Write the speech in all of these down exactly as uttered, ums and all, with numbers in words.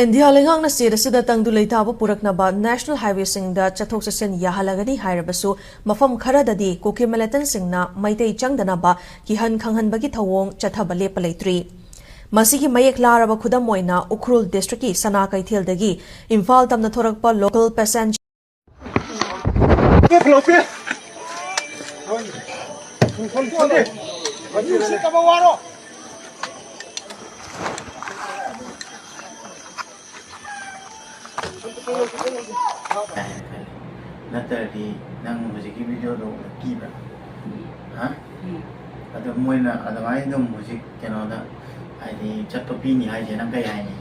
India ꯂꯩꯉꯥꯛꯅ state ꯑꯁꯤꯗ ꯇꯪꯗꯨ ꯂꯩꯇꯥꯕ ꯄꯨꯔꯛꯅꯕ ꯅꯦꯁꯅꯦꯜ ꯍꯥꯏꯋꯦꯁꯤꯡꯗ ꯆꯠꯊꯣꯛ ꯆꯠꯁꯤꯟ ꯌꯥꯍꯜꯂꯒꯅꯤ ꯍꯥꯏꯔꯕꯁꯨ, ꯃꯐꯝ ꯈꯔꯗꯗꯤ ꯀꯨꯀꯤ ꯃꯤꯂꯤꯇꯦꯟꯠꯁꯤꯡꯅ ꯃꯩꯇꯩ ꯆꯪꯗꯅꯕ ꯀꯤꯍꯟ ꯈꯪꯍꯟꯕꯒꯤ ꯊꯧꯑꯣꯡ ꯆꯠꯊꯕ ꯂꯦꯞꯄ ꯂꯩꯇ꯭ꯔꯤ꯫ ꯃꯁꯤꯒꯤ ꯃꯌꯦꯛ ꯂꯥꯔꯕ ꯈꯨꯗꯝ ꯑꯣꯏꯅ ꯎꯈ꯭ꯔꯨꯜ ꯗꯤꯁꯇ꯭ꯔꯤꯛꯀꯤ ꯁꯅꯥ ꯀꯩꯊꯦꯜꯗꯒꯤ ꯏꯝꯐꯥꯜ ꯇꯝꯅ ꯊꯣꯔꯛꯄ ꯂꯣꯀꯦꯜ ꯄꯦꯁꯦꯟꯖꯔ ꯅꯠꯇ꯭ꯔꯗꯤ ꯅꯪ ꯍꯧꯖꯤꯛꯀꯤ ꯚꯤꯗꯤꯑꯣꯗꯣ ꯎꯕꯗ ꯀꯤꯕ꯭ꯔꯥ? ꯍꯥ? ꯑꯗꯣ ꯃꯣꯏꯅ ꯑꯗꯨꯃꯥꯏꯅ ꯑꯗꯨꯝ ꯍꯧꯖꯤꯛ ꯀꯩꯅꯣꯗ ꯍꯥꯏꯗꯤ ꯆꯠꯄ ꯄꯤꯅꯤ ꯍꯥꯏꯁꯦ ꯅꯪ ꯀꯩ ꯍꯥꯏꯅꯤ?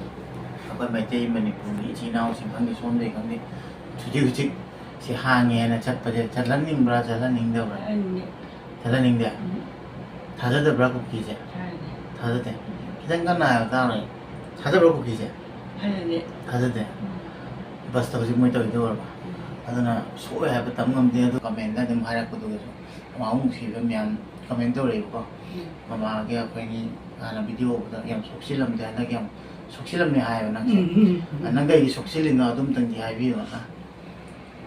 ꯑꯩꯈꯣꯏ ꯃꯩꯇꯩ ꯃꯅꯤꯄꯨꯔꯒꯤ ꯏꯆꯤꯜ ꯏꯅꯥꯎꯁꯤꯡ ꯈꯪꯗꯦ, ꯁꯣꯝꯗꯩ ꯈꯪꯗꯦ, ꯍꯧꯖꯤꯛ ꯍꯧꯖꯤꯛ ꯁꯤ ꯍꯥꯡꯉꯦꯅ ꯆꯠꯄꯁꯦ ꯆꯠꯍꯟꯅꯤꯡꯕ꯭ꯔꯥ ꯆꯠꯍꯟꯅꯤꯡꯗꯕ꯭ꯔꯥ? ꯆꯠꯍꯟꯅꯤꯡꯗꯦ꯫ ꯎꯝ꯫ ꯊꯥꯖꯗꯕ꯭ꯔꯥ ꯀꯨꯀꯤꯁꯦ? ꯊꯥꯖꯗꯦ꯫ ꯊꯥꯖꯗꯦ? ꯎꯝ꯫ ꯈꯤꯇꯪ ꯀꯟꯅ ꯍꯥꯏꯕ ꯇꯥꯔꯦ꯫ ꯊꯥꯖꯕ꯭ꯔꯥ ꯀꯨꯀꯤꯁꯦ? ꯊꯥꯖꯗꯦ꯫ ꯊꯥꯖꯗꯦ? ꯎꯝ꯫ ꯕꯁꯇ ꯍꯧꯖꯤꯛ ꯃꯣꯏ ꯇꯧꯔꯤꯗꯣ ꯎꯔꯕ? ꯎꯝ꯫ ꯑꯗꯨꯅ ꯁꯣꯏ ꯍꯥꯏꯕ ꯇꯝ ꯉꯝꯗꯦ꯫ ꯑꯗꯨ ꯀꯃꯦꯟꯗ ꯑꯗꯨꯝ ꯍꯥꯏꯔꯛꯄꯗꯨꯒꯁꯨ ꯃꯥꯕꯨ ꯅꯨꯡꯁꯤꯕ ꯃꯌꯥꯝ ꯀꯃꯦꯟ ꯇꯧꯔꯛꯑꯦꯕꯀꯣ꯫ ꯎꯝ꯫ ꯃꯃꯥꯒꯤ ꯑꯩꯈꯣꯏꯒꯤ ꯍꯥꯟꯅ ꯚꯤꯗꯤꯑꯣ ꯎꯕꯗ ꯌꯥꯝ ꯁꯣꯛꯆꯤꯜꯂꯝꯗꯦ, ꯍꯟꯗꯛ ꯌꯥꯝ ꯁꯣꯛꯆꯤꯜꯂꯝꯃꯦ ꯍꯥꯏꯌꯦꯕ ꯅꯪꯁꯦ꯫ ꯎꯝ, ꯎꯝ, ꯎꯝ꯫ ꯅꯪ ꯀꯩꯒꯤ ꯁꯣꯛꯆꯤꯜꯂꯤꯅꯣ ꯑꯗꯨꯝꯇꯪꯗꯤ ꯍꯥꯏꯕꯤꯌꯨ꯫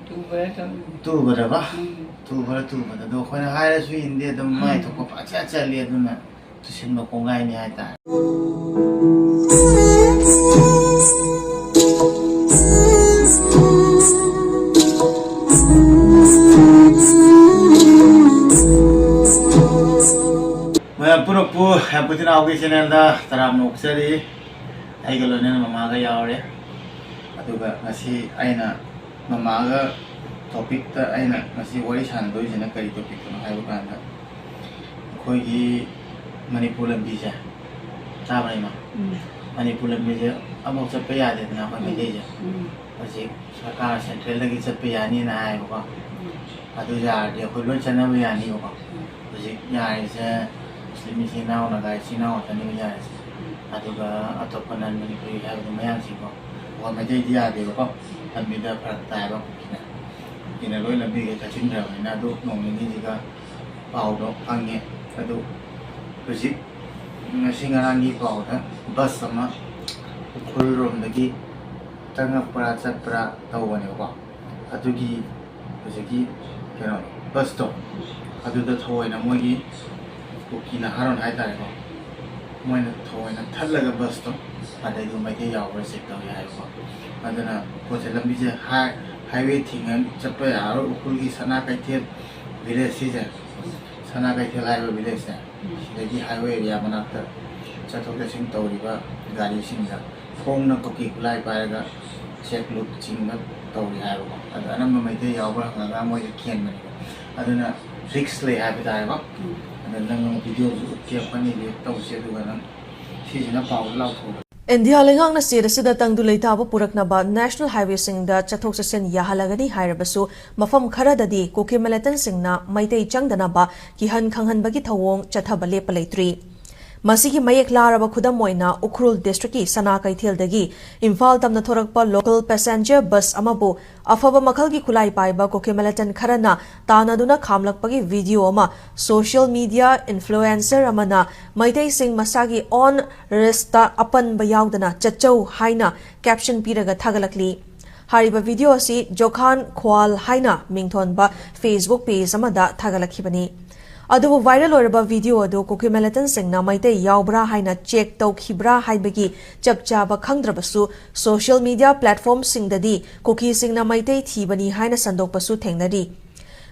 ꯇꯨꯕꯗ ꯇꯧꯔꯤꯅꯤ꯫ ꯇꯨꯕꯗꯕ? ꯎꯝ꯫ ꯇꯨꯕꯗ, ꯇꯨꯕꯗ꯫ ꯑꯗꯣ ꯑꯩꯈꯣꯏꯅ ꯍꯥꯏꯔꯁꯨ ꯏꯟꯗꯦ, ꯑꯗꯨꯝ ꯃꯥꯏ ꯎꯝ꯫ ꯊꯣꯛꯄ ꯄꯪꯆꯠ ꯆꯠꯂꯤ, ꯑꯗꯨꯅ ꯇꯨꯁꯤꯟꯕ ꯀꯣꯡꯒꯥꯏꯅꯤ ꯍꯥꯏꯇꯥꯔꯦ꯫ ꯃꯌꯥꯝ ꯄꯨꯝꯅꯃꯛꯄꯨ ꯍꯦꯄꯤ ꯇꯤꯅꯥꯎꯒꯤ ꯆꯦꯅꯦꯜꯗ ꯇꯔꯥꯝꯅ ꯑꯣꯛꯆꯔꯤ꯫ ꯑꯩꯒ ꯂꯣꯏꯅꯅ ꯃꯃꯥꯒ ꯌꯥꯎꯔꯦ꯫ ꯑꯗꯨꯒ ꯉꯁꯤ ꯑꯩꯅ ꯃꯃꯥꯒ ꯇꯣꯄꯤꯛꯇ ꯑꯩꯅ ꯉꯁꯤ ꯋꯥꯔꯤ ꯁꯥꯟꯅꯗꯣꯏꯁꯤꯅ ꯀꯔꯤ ꯇꯣꯄꯤꯛꯇꯅꯣ ꯍꯥꯏꯕ ꯀꯥꯟꯗ, ꯑꯩꯈꯣꯏꯒꯤ ꯃꯅꯤꯄꯨꯔ ꯂꯝꯕꯤꯁꯦ, ꯇꯥꯕ꯭ꯔꯥ ꯏꯃꯥ? ꯎꯝ꯫ ꯃꯅꯤꯄꯨꯔ ꯂꯝꯕꯤꯁꯦ ꯑꯃꯐꯥꯎ ꯆꯠꯄ ꯌꯥꯗꯦꯗꯅ ꯑꯩꯈꯣꯏ ꯎꯝ꯫ ꯃꯩꯇꯩꯁꯦ꯫ ꯎꯝ꯫ ꯍꯧꯖꯤꯛ ꯁꯔꯀꯥꯔ ꯁꯦꯟꯇ꯭ꯔꯦꯜꯗꯒꯤ ꯆꯠꯄ ꯌꯥꯅꯤꯅ ꯍꯥꯏꯌꯦꯕꯀꯣ꯫ ꯎꯝ꯫ ꯑꯗꯨ ꯌꯥꯔꯗꯤ ꯑꯩꯈꯣꯏ ꯂꯣꯏ ꯆꯠꯅꯕ ꯌꯥꯅꯤꯕꯀꯣ꯫ ꯎꯝ꯫ ꯍꯧꯖꯤꯛ ꯌꯥꯔꯤꯁꯦ ꯃꯨꯁꯂꯤꯝ ꯏꯆꯤꯟ ꯏꯅꯥꯎ, ꯅꯥꯒꯥ ꯏꯆꯤꯟ ꯏꯅꯥꯎ ꯉꯥꯛꯇꯅꯦꯕ ꯌꯥꯔꯤꯁꯦ꯫ ꯎꯝ꯫ ꯑꯗꯨꯒ ꯑꯇꯣꯞꯄ ꯅꯟ ꯃꯅꯤꯄꯨꯔꯤ ꯍꯥꯏꯕꯗꯤ ꯃꯌꯥꯡꯁꯤꯡꯀꯣ꯫ ꯑꯩꯈꯣꯏ ꯃꯩꯇꯩꯗꯤ ꯌꯥꯗꯦꯕꯀꯣ꯫ ꯎꯝ꯫ ꯂꯝꯕꯤꯗ ꯐꯔꯛ ꯇꯥꯏꯌꯦꯕ ꯀꯨꯀꯤꯅ꯫ ꯀꯨꯀꯤꯅ ꯂꯣꯏ ꯂꯝꯕꯤꯒ ꯊꯠꯆꯤꯟꯈ꯭ꯔꯕꯅꯤꯅ ꯑꯗꯨ ꯅꯣꯡ ꯅꯤꯅꯤꯁꯤꯒ ꯄꯥꯎꯗꯣ ꯐꯪꯉꯦ꯫ ꯑꯗꯨ ꯍꯧꯖꯤꯛ ꯉꯁꯤ ꯉꯔꯥꯡꯒꯤ ꯄꯥꯎꯗ ꯕꯁ ꯑꯃ ꯎꯈ꯭ꯔꯨꯜ ꯔꯣꯝꯗꯒꯤ ꯆꯪꯉꯛꯄ꯭ꯔꯥ ꯆꯠꯄ꯭ꯔꯥ ꯇꯧꯕꯅꯦꯕꯀꯣ꯫ ꯑꯗꯨꯒꯤ ꯍꯧꯖꯤꯛꯀꯤ ꯀꯩꯅꯣ, ꯕꯁꯇꯣ, ꯑꯗꯨꯗ ꯊꯑꯣꯏꯅ ꯃꯣꯏꯒꯤ ꯀꯨꯀꯤ ꯅꯍꯥꯔꯣꯟ ꯍꯥꯏꯇꯥꯔꯦꯀꯣ, ꯃꯣꯏꯅ ꯊꯑꯣꯏꯅ ꯊꯠꯂꯒ ꯕꯁꯇꯣ, ꯑꯗꯩꯗꯨ ꯃꯩꯇꯩ ꯌꯥꯎꯕ꯭ꯔꯥ ꯆꯦꯛ ꯇꯧꯔꯤ ꯍꯥꯏꯕꯀꯣ꯫ ꯑꯗꯨꯅ ꯄꯣꯠꯁꯦ ꯂꯝꯕꯤꯁꯦ ꯍꯥꯏ-, ꯍꯥꯏꯋꯦ ꯊꯤꯡꯉ ꯆꯠꯄ ꯌꯥꯔꯔꯣꯏ꯫ ꯎꯈ꯭ꯔꯨꯜꯒꯤ ꯁꯅꯥ ꯀꯩꯊꯦꯜ ꯚꯤꯂꯦꯖ ꯁꯤꯁꯦ, ꯁꯅꯥ ꯀꯩꯊꯦꯜ ꯍꯥꯏꯕ ꯚꯤꯂꯦꯖꯁꯦ, ꯁꯤꯗꯒꯤ ꯍꯥꯏꯋꯦ ꯑꯦꯔꯤꯌꯥ ꯃꯅꯥꯛꯇ ꯆꯠꯊꯣꯛ ꯆꯠꯁꯤꯟ ꯇꯧꯔꯤꯕ ꯒꯥꯔꯤꯁꯤꯡꯗ ꯈꯣꯡꯅ ꯀꯨꯀꯤ ꯈꯨꯠꯂꯥꯏ ꯄꯥꯏꯔꯒ ꯆꯦꯛ ꯂꯨꯠ ꯆꯤꯡꯕ ꯇꯧꯔꯤ ꯍꯥꯏꯕꯀꯣ꯫ ꯑꯗꯣ ꯑꯅꯝꯕ ꯃꯩꯇꯩ ꯌꯥꯎꯕ꯭ꯔꯥ ꯍꯪꯉꯒ ꯃꯣꯏꯗ ꯀꯦꯟꯕꯅꯦꯕ꯫ ꯑꯗꯨꯅ ꯔꯤꯛꯁ ꯂꯩ ꯍꯥꯏꯕ ꯇꯥꯔꯦꯀꯣ꯫ ꯑꯗꯣ ꯅꯪ ꯑꯃꯨꯛ ꯚꯤꯗꯤꯑꯣꯁꯨ ꯎꯠꯀꯦ, ꯐꯅꯤ ꯔꯤꯌꯦꯛ ꯇꯧꯁꯦ, ꯑꯗꯨꯒ ꯅꯪ ꯁꯤꯁꯤꯅ ꯄꯥꯎꯗ ꯂꯥꯎꯊꯣꯛꯑꯣ꯫ ꯏꯟꯗꯤꯌꯥ ꯂꯩꯉꯥꯛꯅ ꯁ꯭ꯇꯦꯠ ꯑꯁꯤꯗ ꯇꯪꯗꯨ ꯂꯩꯇꯥꯕ ꯄꯨꯔꯛꯅꯕ ꯅꯦꯁꯅꯦꯜ ꯍꯥꯏꯋꯦꯁꯤꯡꯗ ꯆꯠꯊꯣꯛ ꯆꯠꯁꯤꯟ ꯌꯥꯍꯜꯂꯒꯅꯤ ꯍꯥꯏꯔꯕꯁꯨ, ꯃꯐꯝ ꯈꯔꯗꯗꯤ ꯀꯨꯀꯤ ꯃꯤꯂꯤꯇꯦꯟꯠꯁꯤꯡꯅ ꯃꯩꯇꯩ ꯆꯪꯗꯅꯕ ꯀꯤꯍꯟ ꯈꯪꯍꯟꯕꯒꯤ ꯊꯧꯑꯣꯡ ꯆꯠꯊꯕ ꯂꯦꯞꯄ ꯂꯩꯇ꯭ꯔꯤ꯫ ꯃꯁꯤꯒꯤ ꯃꯌꯦꯛ ꯂꯥꯔꯕ ꯈꯨꯗꯝ ꯑꯣꯏꯅ ꯎꯈ꯭ꯔꯨꯜ ꯗꯤꯁꯇ꯭ꯔꯤꯛꯀꯤ ꯁꯅꯥ ꯀꯩꯊꯦꯜꯗꯒꯤ ꯏꯝꯐꯥꯜ ꯇꯝꯅ ꯊꯣꯔꯛꯄ ꯂꯣꯀꯦꯜ ꯄꯦꯁꯦꯟꯖꯔ ꯕꯁ ꯑꯃꯕꯨ ꯑꯐꯕ ꯃꯈꯜꯒꯤ ꯈꯨꯠꯂꯥꯏ ꯄꯥꯏꯕ ꯀꯨꯀꯤ ꯃꯤꯂꯤꯇꯦꯟꯠ ꯈꯔꯅ ꯇꯥꯟꯅꯗꯨꯅ ꯈꯥꯝꯂꯛꯄꯒꯤ ꯚꯤꯗꯤꯑꯣ ꯑꯃ ꯁꯣꯁꯤꯌꯦꯜ ꯃꯤꯗꯤꯌꯥ ꯏꯟꯐ꯭ꯂꯨꯑꯦꯟꯁꯔ ꯑꯃꯅ "ꯃꯩꯇꯩꯁꯤꯡ ꯃꯁꯥꯒꯤ ꯑꯣꯟ ꯔꯤꯁ꯭ꯛꯇ ꯑꯄꯟꯕ ꯌꯥꯎꯗꯅ ꯆꯠꯆꯧ" ꯍꯥꯏꯅ ꯀꯦꯞꯁꯟ ꯄꯤꯔꯒ ꯊꯥꯒꯠꯂꯛꯂꯤ꯫ ꯍꯥꯏꯔꯤꯕ ꯚꯤꯗꯤꯑꯣ ꯑꯁꯤ ꯖꯣꯈꯥꯟ ꯈ꯭ꯋꯥꯜ ꯍꯥꯏꯅ ꯃꯤꯡꯊꯣꯟꯕ Facebook ꯄꯦꯖ ꯑꯃꯗ ꯊꯥꯒꯠꯂꯛꯈꯤꯕꯅꯤ꯫ ꯑꯗꯨꯕꯨ ꯚꯥꯏꯔꯦꯜ ꯑꯣꯏꯔꯕ ꯚꯤꯗꯤꯑꯣ ꯑꯗꯨ ꯀꯨꯀꯤ ꯃꯤꯂꯤꯇꯦꯟꯠꯁꯤꯡꯅ ꯃꯩꯇꯩ ꯌꯥꯎꯕ꯭ꯔꯥ ꯍꯥꯏꯅ ꯆꯦꯛ ꯇꯧꯈꯤꯕ꯭ꯔꯥ ꯍꯥꯏꯕꯒꯤ ꯆꯞ ꯆꯥꯕ ꯈꯪꯗ꯭ꯔꯕꯁꯨ, ꯁꯣꯁꯤꯌꯦꯜ ꯃꯤꯗꯤꯌꯥ ꯄ꯭ꯂꯦꯠꯐꯣꯔꯝꯁꯤꯡꯗꯗꯤ ꯀꯨꯀꯤꯁꯤꯡꯅ ꯃꯩꯇꯩ ꯊꯤꯕꯅꯤ ꯍꯥꯏꯅ ꯁꯟꯗꯣꯛꯄꯁꯨ ꯊꯦꯡꯅꯔꯤ꯫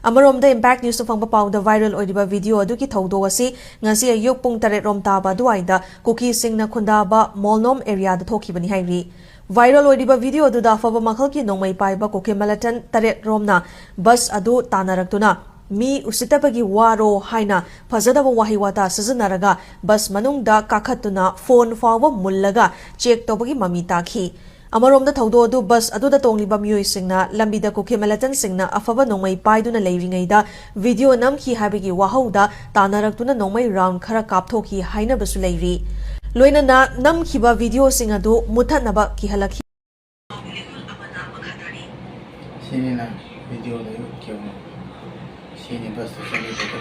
ꯑꯃꯔꯣꯝꯗ, ꯏꯝꯄꯦꯛ ꯅ꯭ꯌꯨꯁꯇ ꯐꯪꯕ ꯄꯥꯎꯗ ꯚꯥꯏꯔꯦꯜ ꯑꯣꯏꯔꯤꯕ ꯚꯤꯗꯤꯑꯣ ꯑꯗꯨꯒꯤ ꯊꯧꯗꯣꯛ ꯑꯁꯤ ꯉꯁꯤ ꯑꯌꯨꯛ ꯄꯨꯡ ꯇꯔꯦꯠ ꯔꯣꯝ ꯇꯥꯕ ꯑꯗꯨꯋꯥꯏꯗ ꯀꯨꯀꯤꯁꯤꯡꯅ ꯈꯨꯟꯗꯥꯕ ꯃꯣꯜꯅꯣꯝ ꯑꯦꯔꯤꯌꯥꯗ ꯊꯣꯛꯈꯤꯕꯅꯤ ꯍꯥꯏꯔꯤ꯫ ꯚꯥꯏꯔꯦꯜ ꯑꯣꯏꯔꯤꯕ ꯚꯤꯗꯤꯑꯣ ꯑꯗꯨꯗ ꯑꯐꯕ ꯃꯈꯜꯒꯤ ꯅꯣꯡꯃꯩ ꯄꯥꯏꯕ ꯀꯨꯀꯤ ꯃꯤꯂꯤꯇꯦꯟꯠ ꯇꯔꯦꯠ ꯔꯣꯝꯅ ꯕꯁ ꯑꯗꯨ ꯇꯥꯟꯅꯔꯛꯇꯨꯅ "ꯃꯤ ꯎꯁꯤꯠꯇꯕꯒꯤ ꯋꯥꯔꯣ" ꯍꯥꯏꯅ ꯐꯖꯗꯕ ꯋꯥꯍꯩ ꯋꯥꯇꯥ ꯁꯤꯖꯤꯟꯅꯔꯒ ꯕꯁ ꯃꯅꯨꯡꯗ ꯀꯥꯈꯠꯇꯨꯅ ꯐꯣꯟ ꯐꯥꯎꯕ ꯃꯨꯜꯂꯒ ꯆꯦꯛ ꯇꯧꯕꯒꯤ ꯃꯃꯤ ꯇꯥꯈꯤ꯫ ꯑꯃꯔꯣꯝꯗ, ꯊꯧꯗꯣꯛ ꯑꯗꯨ ꯕꯁ ꯑꯗꯨꯗ ꯇꯣꯡꯂꯤꯕ ꯃꯤꯑꯣꯏꯁꯤꯡꯅ ꯂꯝꯕꯤꯗ ꯀꯨꯀꯤ ꯃꯤꯂꯤꯇꯦꯟꯠꯁꯤꯡꯅ ꯑꯐꯕ ꯅꯣꯡꯃꯩ ꯄꯥꯏꯗꯨꯅ ꯂꯩꯔꯤꯉꯩꯗ ꯚꯤꯗꯤꯑꯣ ꯅꯝꯈꯤ ꯍꯥꯏꯕꯒꯤ ꯋꯥꯍꯧꯗ ꯇꯥꯟꯅꯔꯛꯇꯨꯅ ꯅꯣꯡꯃꯩ ꯔꯥꯎꯟ ꯈꯔ ꯀꯥꯞꯊꯣꯛꯈꯤ ꯍꯥꯏꯅꯕꯁꯨ ꯂꯩꯔꯤ꯫ ꯂꯣꯏꯅꯅ ꯅꯝꯈꯤꯕ ꯚꯤꯗꯤꯑꯣꯁꯤꯡ ꯑꯗꯨ ꯃꯨꯠꯊꯠꯅꯕ ꯀꯤꯍꯜꯂꯛꯈꯤ꯫ ꯁꯤꯅꯤꯅ ꯚꯤꯗꯤꯑꯣꯗ ꯎꯠꯈꯤꯕꯅꯤ꯫ ꯁꯤꯅꯤ ꯕꯁꯇ ꯆꯠꯂꯤꯕꯗꯣ꯫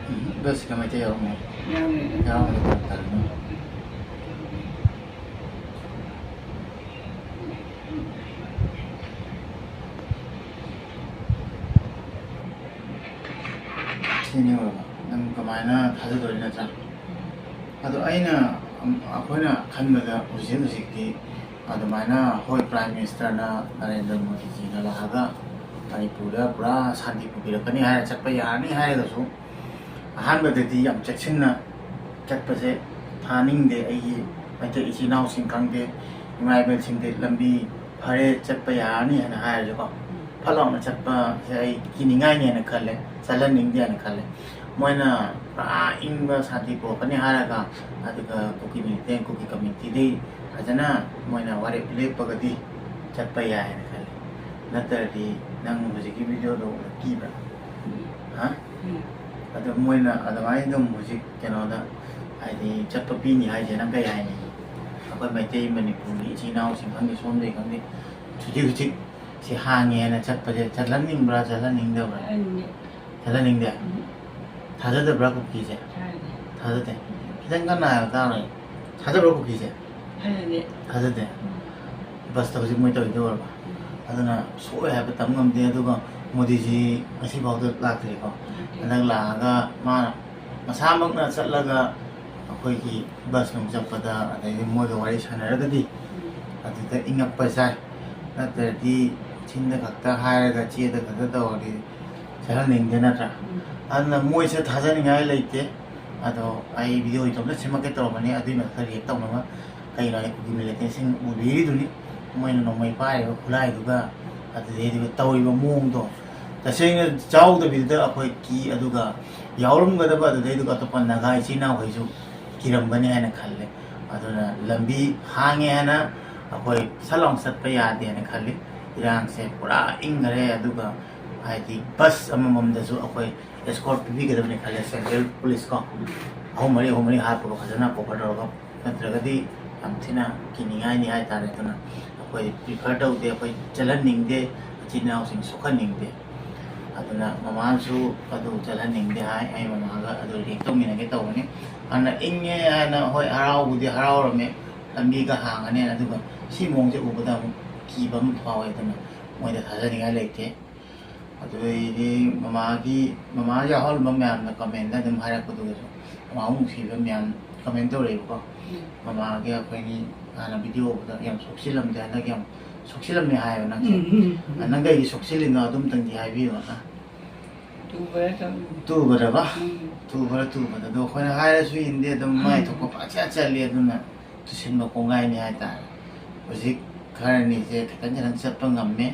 ꯎꯝ, ꯕꯁꯁꯤꯗ ꯃꯩꯇꯩ ꯌꯥꯎꯔꯝꯃꯣꯏ꯫ ꯌꯥꯎꯔꯦ꯫ ꯌꯥꯎꯔꯝꯃꯗꯤ ꯐꯔꯛ ꯇꯥꯔꯦꯅꯦ꯫ ꯁꯤꯅꯤ ꯑꯣꯏꯕ꯫ ꯅꯪ ꯀꯃꯥꯏꯅ ꯊꯥꯖꯗꯣꯔꯤ ꯅꯠꯇ꯭ꯔꯥ? ꯑꯗꯣ ꯑꯩꯅ, ꯑꯝ, ꯑꯩꯈꯣꯏꯅ ꯈꯟꯕꯗ ꯍꯧꯖꯤꯛ ꯍꯧꯖꯤꯛꯇꯤ ꯑꯗꯨꯃꯥꯏꯅ, ꯍꯣꯏ, Prime Ministerꯅ, ꯅꯔꯦꯟꯗ꯭ꯔ ꯃꯣꯗꯤꯖꯤꯅ ꯂꯥꯛꯑꯒ ꯃꯅꯤꯄꯨꯔꯗ ꯄꯨꯔꯥ ꯁꯥꯟꯇꯤ ꯄꯨꯕꯤꯔꯛꯀꯅꯤ ꯍꯥꯏꯔ ꯆꯠꯄ ꯌꯥꯔꯅꯤ ꯍꯥꯏꯔꯒꯁꯨ, ꯑꯍꯥꯟꯕꯗꯗꯤ ꯌꯥꯝ ꯆꯦꯛꯁꯤꯟꯅ ꯆꯠꯄꯁꯦ ꯊꯥꯅꯤꯡꯗꯦ꯫ ꯑꯩꯒꯤ ꯃꯩꯇꯩ ꯏꯆꯤꯜ ꯏꯅꯥꯎꯁꯤꯡ ꯈꯪꯗꯦ, ꯏꯃꯥ ꯏꯕꯦꯜꯁꯤꯡꯗꯤ ꯂꯝꯕꯤ ꯐꯔꯦ, ꯆꯠꯄ ꯌꯥꯔꯅꯤ ꯍꯥꯏꯅ ꯍꯥꯏꯔꯁꯨꯀꯣ, ꯐꯠ ꯂꯥꯎꯅ ꯆꯠꯄꯁꯦ ꯑꯩ ꯀꯤꯅꯤꯡꯉꯥꯏꯅꯦꯅ ꯈꯜꯂꯦ, ꯆꯠꯍꯟꯅꯤꯡꯗꯦꯅ ꯈꯜꯂꯦ꯫ ꯃꯣꯏꯅ ꯄꯨꯔꯥ ꯏꯪꯕ ꯁꯥꯟꯇꯤ ꯄꯨꯔꯛꯀꯅꯤ ꯍꯥꯏꯔꯒ, ꯑꯗꯨꯒ ꯀꯨꯀꯤ ꯃꯤꯂꯤꯇꯦꯟ, ꯀꯨꯀꯤ ꯀꯃꯤꯇꯤꯗꯩ ꯐꯖꯅ ꯃꯣꯏꯅ ꯋꯥꯔꯦꯞ ꯂꯦꯞꯄꯒꯗꯤ ꯆꯠꯄ ꯌꯥꯏꯅ ꯈꯜꯂꯦ꯫ ꯅꯠꯇ꯭ꯔꯗꯤ ꯅꯪ ꯍꯧꯖꯤꯛꯀꯤ ꯚꯤꯗꯤꯑꯣꯗꯣ ꯎꯕꯗ ꯀꯤꯕ꯭ꯔꯥ? ꯍꯥ? ꯎꯝ꯫ ꯑꯗꯣ ꯃꯣꯏꯅ ꯑꯗꯨꯃꯥꯏꯅ ꯑꯗꯨꯝ ꯍꯧꯖꯤꯛ ꯀꯩꯅꯣꯗ, ꯍꯥꯏꯗꯤ, ꯆꯠꯄ ꯄꯤꯅꯤ ꯍꯥꯏꯁꯦ ꯅꯪ ꯀꯩ ꯍꯥꯏꯅꯤꯡꯉꯤ? ꯑꯩꯈꯣꯏ ꯃꯩꯇꯩ ꯃꯅꯤꯄꯨꯔꯒꯤ ꯏꯆꯤꯜ ꯏꯅꯥꯎꯁꯤꯡ ꯈꯪꯗꯦ, ꯁꯣꯝꯗꯒꯤ ꯈꯪꯗꯦ, ꯍꯧꯖꯤꯛ ꯍꯧꯖꯤꯛ ꯁꯤ ꯍꯥꯡꯉꯦꯅ ꯆꯠꯄꯁꯦ ꯆꯠꯍꯟꯅꯤꯡꯕ꯭ꯔꯥ, ꯆꯠꯍꯟꯅꯤꯡꯗꯕ꯭ꯔꯥ? ꯆꯠꯍꯟꯅꯤꯡꯗꯦ꯫ ꯆꯠꯍꯟꯅꯤꯡꯗꯦ? ꯎꯝ꯫ ꯊꯥꯖꯗꯕ꯭ꯔꯥ ꯀꯨꯀꯤꯁꯦ? ꯊꯥꯖꯗꯦ꯫ ꯊꯥꯖꯗꯦ? ꯎꯝ꯫ ꯈꯤꯇꯪ ꯀꯟꯅ ꯍꯥꯏꯕ ꯇꯥꯔꯦ꯫ ꯊꯥꯖꯕ꯭ꯔꯥ ꯀꯨꯀꯤꯁꯦ? ꯊꯥꯖꯗꯦ꯫ ꯊꯥꯖꯗꯦ? ꯎꯝ꯫ ꯕꯁꯇ ꯍꯧꯖꯤꯛ ꯃꯣꯏ ꯇꯧꯔꯤꯗꯣ ꯎꯔꯕ? ꯎꯝ꯫ ꯑꯗꯨꯅ ꯁꯣꯏ ꯍꯥꯏꯕ ꯇꯝ ꯉꯝꯗꯦ꯫ ꯑꯗꯨꯒ ꯃꯣꯗꯤꯖꯤ ꯉꯁꯤꯐꯥꯎꯗ ꯂꯥꯛꯇ꯭ꯔꯤꯀꯣ꯫ ꯂꯥꯛꯇ꯭ꯔꯤ꯫ ꯍꯟꯗꯛ ꯂꯥꯛꯑꯒ ꯃꯥ ꯃꯁꯥꯃꯛꯅ ꯆꯠꯂꯒ ꯑꯩꯈꯣꯏꯒꯤ ꯕꯁ ꯅꯨꯡ ꯆꯠꯄꯗ, ꯑꯗꯩꯗꯤ ꯃꯣꯏꯒ ꯋꯥꯔꯤ ꯁꯥꯟꯅꯔꯒꯗꯤ ꯎꯝ꯫ ꯑꯗꯨꯗ ꯏꯪꯉꯛꯄ ꯌꯥꯏ꯫ ꯅꯠꯇ꯭ꯔꯗꯤ ꯆꯤꯟꯗ ꯈꯛꯇ ꯍꯥꯏꯔꯒ ꯆꯦꯗ ꯈꯛꯇ ꯇꯧꯔꯗꯤ ꯆꯠꯍꯟꯅꯤꯡꯗꯦ ꯅꯠꯇ꯭ꯔꯥ? ꯑꯗꯨꯅ ꯃꯣꯏꯁꯦ ꯊꯥꯖꯅꯤꯡꯉꯥꯏ ꯂꯩꯇꯦ꯫ ꯑꯗꯣ ꯑꯩ ꯚꯤꯗꯤꯑꯣ ꯏꯇꯣꯝꯇ ꯁꯦꯝꯃꯛꯀꯦ ꯇꯧꯔꯝꯕꯅꯤ, ꯑꯗꯨꯒꯤ ꯃꯊꯛꯇ ꯔꯤꯌꯦꯛ ꯇꯧꯅꯕ ꯀꯩꯅꯣ ꯍꯥꯏ, ꯀꯨꯀꯤ ꯃꯤꯂꯤꯇꯦꯟꯁꯤꯡ ꯎꯕꯤꯔꯤꯗꯨꯅꯤ꯫ ꯃꯣꯏꯅ ꯅꯣꯡꯃꯩ ꯄꯥꯏꯔꯤꯕ ꯈꯨꯠꯂꯥꯏꯗꯨꯒ ꯑꯗꯨꯗꯩꯗꯨꯒ ꯇꯧꯔꯤꯕ ꯃꯑꯣꯡꯗꯣ ꯇꯁꯦꯡꯅ ꯆꯥꯎꯗꯕꯤꯗ ꯑꯩꯈꯣꯏ ꯀꯤ, ꯑꯗꯨꯒ ꯌꯥꯎꯔꯝꯒꯗꯕ ꯑꯗꯨꯗꯩꯗꯨꯒ ꯑꯇꯣꯞꯄ ꯅꯥꯒꯥ ꯏꯆꯤꯜ ꯏꯅꯥꯎꯈꯩꯁꯨ ꯀꯤꯔꯝꯒꯅꯤ ꯍꯥꯏꯅ ꯈꯜꯂꯦ꯫ ꯑꯗꯨꯅ ꯂꯝꯕꯤ ꯍꯥꯡꯉꯦ ꯍꯥꯏꯅ ꯑꯩꯈꯣꯏ ꯁꯠ ꯂꯥꯎ ꯆꯠꯄ ꯌꯥꯗꯦ ꯍꯥꯏꯅ ꯈꯜꯂꯤ꯫ ꯏꯔꯥꯡꯁꯦ ꯄꯨꯔꯥ ꯏꯪꯈꯔꯦ꯫ ꯑꯗꯨꯒ ꯍꯥꯏꯗꯤ ꯕꯁ ꯑꯃꯃꯝꯗꯁꯨ ꯑꯩꯈꯣꯏ ꯑꯦꯁꯀꯣꯔꯠ ꯄꯤꯕꯤꯒꯗꯕꯅꯤ ꯈꯜꯂꯦ, ꯁꯦꯟꯇ꯭ꯔꯦꯜ ꯄꯨꯂꯤꯁꯀꯣ꯫ ꯑꯍꯨꯝ ꯃꯔꯤ, ꯑꯍꯨꯝ ꯃꯔꯤ ꯍꯥꯞꯄꯒ ꯐꯖꯅ ꯀꯣꯚꯔ ꯇꯧꯔꯒ, ꯅꯠꯇ꯭ꯔꯒꯗꯤ ꯌꯥꯝ ꯊꯤꯅ ꯀꯤꯅꯤꯡꯉꯥꯏꯅꯤ ꯍꯥꯏꯇꯥꯔꯦ꯫ ꯑꯗꯨꯅ ꯑꯩꯈꯣꯏ ꯄ꯭ꯔꯤꯐꯔ ꯇꯧꯗꯦ, ꯑꯩꯈꯣꯏ ꯆꯠꯍꯟꯅꯤꯡꯗꯦ, ꯏꯆꯤꯟ ꯏꯅꯥꯎꯁꯤꯡ ꯁꯣꯛꯍꯟꯅꯤꯡꯗꯦ꯫ ꯑꯗꯨꯅ ꯃꯃꯥꯅꯁꯨ ꯑꯗꯨ ꯆꯠꯍꯟꯅꯤꯡꯗꯦ ꯍꯥꯏ꯫ ꯑꯩ ꯃꯃꯥꯒ ꯑꯗꯨ ꯔꯤꯌꯦꯛ ꯇꯧꯃꯤꯟꯅꯒꯦ ꯇꯧꯕꯅꯤ꯫ ꯍꯥꯟꯅ ꯏꯪꯉꯦ ꯍꯥꯏꯅ, ꯍꯣꯏ, ꯍꯔꯥꯎꯕꯨꯗꯤ ꯍꯔꯥꯎꯔꯝꯃꯦ, ꯂꯝꯕꯤꯒ ꯍꯥꯡꯉꯅꯤ꯫ ꯑꯗꯨꯒ ꯁꯤ ꯃꯑꯣꯡꯁꯦ ꯎꯕꯗ ꯑꯃꯨꯛ ꯀꯤꯕ ꯑꯃ ꯐꯥꯎꯋꯦ꯫ ꯑꯗꯨꯅ ꯃꯣꯏꯗ ꯊꯥꯖꯅꯤꯡꯉꯥꯏ ꯂꯩꯇꯦ꯫ ꯑꯗꯨꯗꯩꯗꯤ ꯃꯃꯥꯒꯤ, ꯃꯃꯥ ꯌꯥꯎꯍꯜꯂꯝꯕ ꯃꯌꯥꯝꯅ ꯀꯃꯦꯟꯗ ꯑꯗꯨꯝ ꯍꯥꯏꯔꯛꯄꯗꯨꯒꯁꯨ, ꯃꯃꯥꯕꯨ ꯅꯨꯡꯁꯤꯕ ꯃꯌꯥꯝ ꯀꯃꯦꯟ ꯇꯧꯔꯛꯑꯦꯕꯀꯣ꯫ ꯎꯝ꯫ ꯃꯃꯥꯒꯤ ꯑꯩꯈꯣꯏꯅꯤ ꯍꯥꯟꯅ ꯚꯤꯗꯤꯑꯣ ꯎꯕꯗ ꯌꯥꯝ ꯁꯣꯛꯆꯤꯜꯂꯝꯗꯦ, ꯍꯟꯗꯛ ꯌꯥꯝ ꯁꯣꯛꯆꯤꯜꯂꯝꯃꯦ ꯍꯥꯏꯌꯦꯕ ꯅꯪꯁꯦ꯫ ꯎꯝ, ꯎꯝ, ꯎꯝ꯫ ꯅꯪ ꯀꯩꯒꯤ ꯁꯣꯛꯆꯤꯜꯂꯤꯅꯣ ꯑꯗꯨꯝꯇꯪꯗꯤ ꯍꯥꯏꯕꯤꯌꯨ꯫ ꯇꯨꯕꯔ ꯇꯧ-, ꯇꯨꯕꯗꯕ? ꯎꯝ꯫ ꯇꯨꯕꯔ ꯇꯨꯕꯗ? ꯑꯗꯣ ꯑꯩꯈꯣꯏꯅ ꯍꯥꯏꯔꯁꯨ ꯏꯟꯗꯦ, ꯑꯗꯨꯝ ꯃꯥꯏ ꯎꯝ꯫ ꯊꯣꯛꯄ ꯄꯪꯆꯠ ꯆꯠꯂꯤ꯫ ꯑꯗꯨꯅ ꯇꯨꯁꯤꯟꯕ ꯀꯣꯡꯒꯥꯏꯅꯤ ꯍꯥꯏꯇꯥꯔꯦ꯫ ꯍꯧꯖꯤꯛ ꯈꯔꯅꯤꯁꯦ ꯈꯤꯇꯪ ꯈꯤꯇꯪ ꯆꯠꯄ ꯉꯝꯃꯦ,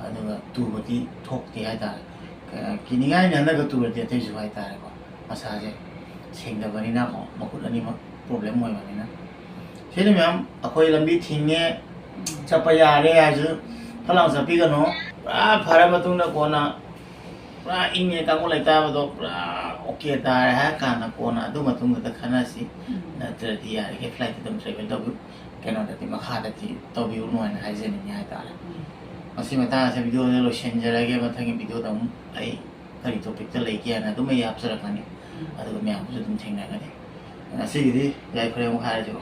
ꯑꯗꯨꯒ ꯇꯨꯕꯗꯤ ꯊꯣꯛꯇꯦ ꯍꯥꯏꯇꯥꯔꯦ꯫ ꯀ-, ꯀꯤꯅꯤꯡꯉꯥꯏꯅꯤ ꯍꯟꯗꯛꯀ ꯇꯨꯔꯗꯤ ꯑꯇꯩꯁꯨ ꯍꯥꯏꯇꯥꯔꯦꯀꯣ꯫ ꯃꯁꯥꯁꯦ ꯁꯦꯡꯗꯕꯅꯤꯅꯀꯣ, ꯃꯈꯨꯠ ꯑꯅꯤꯃꯛ ꯄ꯭ꯔꯣꯕ꯭ꯂꯦꯝ ꯑꯣꯏꯕꯅꯤꯅ꯫ ꯁꯤꯅꯤ ꯃꯌꯥꯝ, ꯑꯩꯈꯣꯏ ꯂꯝꯕꯤ ꯊꯤꯡꯉꯦ, ꯆꯠꯄ ꯌꯥꯔꯦ ꯍꯥꯏꯁꯨ ꯐꯠ ꯂꯥꯎ ꯆꯠꯄꯤꯒꯅꯨ꯫ ꯄꯨꯔꯥ ꯐꯔ ꯃꯇꯨꯡꯗ ꯀꯣꯟꯅ ꯄꯨꯔꯥ ꯏꯪꯉꯦ, ꯀꯥꯡꯈꯨ ꯂꯩꯇꯥꯕꯗꯣ ꯄꯨꯔꯥ ꯑꯣꯀꯦ ꯇꯥꯔꯦ ꯍꯥꯏꯔ ꯀꯥꯟꯗ ꯀꯣꯟꯅ ꯑꯗꯨ ꯃꯇꯨꯡꯗꯨꯗ ꯈꯟꯅꯁꯤ꯫ ꯎꯝ꯫ ꯅꯠꯇ꯭ꯔꯗꯤ ꯌꯥꯔꯤꯈꯩ ꯐ꯭ꯂꯥꯏꯠꯇ ꯑꯗꯨꯝ ꯇ꯭ꯔꯦꯚꯦꯜ ꯇꯧꯕꯤꯌꯨ, ꯀꯩꯅꯣꯗꯗꯤ, ꯃꯈꯥꯗꯗꯤ ꯇꯧꯕꯤꯔꯨꯅꯨ ꯍꯥꯏꯅ ꯍꯥꯏꯖꯅꯤꯡꯉꯤ ꯍꯥꯏꯇꯥꯔꯦ꯫ ꯎꯝ꯫ ꯃꯁꯤ ꯃꯇꯥꯡ ꯑꯁꯤꯗ ꯚꯤꯗꯤꯑꯣꯁꯦ ꯂꯣꯏꯁꯤꯟꯖꯔꯒꯦ꯫ ꯃꯊꯪꯒꯤ ꯚꯤꯗꯤꯑꯣꯗ ꯑꯃꯨꯛ ꯑꯩ ꯀꯔꯤ ꯇꯣꯄꯤꯛꯇ ꯂꯩꯒꯦ ꯍꯥꯏꯅ ꯑꯗꯨꯝ ꯑꯩ ꯍꯥꯞꯆꯔꯛꯀꯅꯤ꯫ ꯎꯝ꯫ ꯑꯗꯨꯒ ꯃꯌꯥꯝꯁꯨ ꯑꯗꯨꯝ ꯊꯦꯡꯅꯒꯅꯤ꯫ ꯉꯁꯤꯒꯤꯗꯤ ꯌꯥꯏꯐꯔꯦ ꯑꯃꯨꯛ ꯍꯥꯏꯔꯁꯤꯀꯣ꯫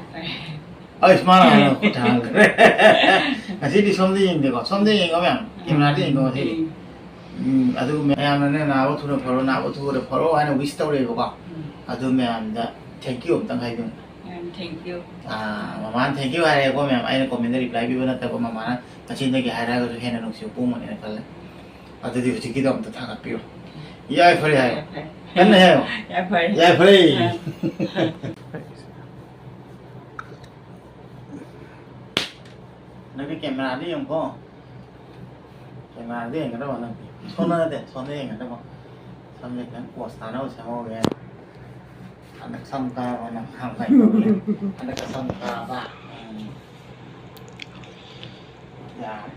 ꯑꯩꯁ, ꯃꯥꯅ ꯍꯥꯟꯅ ꯈꯨꯠ ꯊꯥꯡꯈ꯭ꯔꯦ꯫ ꯉꯁꯤꯗꯤ ꯁꯣꯝꯗ ꯌꯦꯡꯗꯦꯀꯣ, ꯁꯣꯝꯗ ꯌꯦꯡꯉꯣ ꯃꯌꯥꯝ, ꯀꯦꯃꯦꯔꯥꯗ ꯌꯦꯡꯉꯣ ꯉꯁꯤꯗꯤ꯫ ꯎꯝ꯫ ꯎꯝ, ꯑꯗꯨ ꯃꯌꯥꯝꯅꯅꯦ, "ꯅꯥꯕ ꯊꯨꯅ ꯐꯔꯣ, ꯅꯥꯕ ꯊꯨꯅ ꯐꯔꯣ" ꯍꯥꯏꯅ ꯋꯤꯁ ꯇꯧꯔꯛꯑꯦꯕꯀꯣ꯫ ꯎꯝ꯫ ꯑꯗꯨ ꯃꯌꯥꯝꯗ ꯊꯦꯡꯀ꯭ꯌꯨ ꯑꯝꯇꯪ ꯍꯥꯏꯕꯤꯌꯨ꯫ ꯃꯌꯥꯝ ꯊꯦꯡꯀ꯭ꯌꯨ꯫ ꯑꯥ, ꯃꯃꯥꯅ ꯊꯦꯡꯀ꯭ꯌꯨ ꯍꯥꯏꯔꯦꯀꯣ ꯃꯌꯥꯝ, ꯑꯩꯅ ꯀꯣꯃꯦꯟꯗ ꯔꯤꯄ꯭ꯂꯥꯏ ꯄꯤꯕ ꯅꯠꯇꯕ, ꯃꯃꯥꯅ ꯃꯆꯤꯟꯗꯒꯤ ꯍꯥꯏꯔꯛꯑꯒꯁꯨ ꯍꯦꯟꯅ ꯅꯨꯡꯁꯤꯕ ꯄꯣꯛꯑꯝꯒꯅꯤꯅ ꯈꯜꯂꯦ꯫ ꯑꯗꯨꯗꯤ ꯍꯧꯖꯤꯛꯀꯤꯗꯣ ꯑꯝꯇ ꯊꯥꯒꯠꯄꯤꯔꯣ꯫ ꯌꯥꯏꯐꯔꯦ ꯍꯥꯏꯌꯣ꯫ ꯌꯥꯏꯐꯔꯦ꯫ ꯀꯟꯅ ꯍꯥꯏꯌꯣ꯫ ꯌꯥꯏꯐꯔꯦ꯫ ꯌꯥꯏꯐꯔꯦ꯫ ꯑꯥ꯫ ꯅꯪꯒꯤ ꯀꯦꯃꯦꯔꯥꯗ ꯌꯦꯡꯉꯨꯀꯣ꯫ ꯀꯦꯃꯦꯔꯥꯗ ꯌꯦꯡꯒꯗꯕ ꯅꯪꯗꯤ꯫ ꯁꯣꯝꯗ ꯅꯠꯇꯦ, ꯁꯣꯝꯗ ꯌꯦꯡꯒꯗꯕ꯫ ꯁꯝꯁꯦ ꯈꯤꯇꯪ ꯄꯣꯁ ꯇꯥꯅꯕ ꯁꯦꯝꯍꯧꯒꯦ꯫ ꯍꯟꯗꯛ ꯁꯝ ꯀꯥꯕ ꯅꯪ ꯍꯥꯞꯄ ꯍꯩꯇꯕꯅꯦ꯫ ꯍꯟꯗꯛꯀ ꯁꯝ ꯀꯥꯕ꯫ ꯎꯝ꯫ ꯌꯥꯔꯦ꯫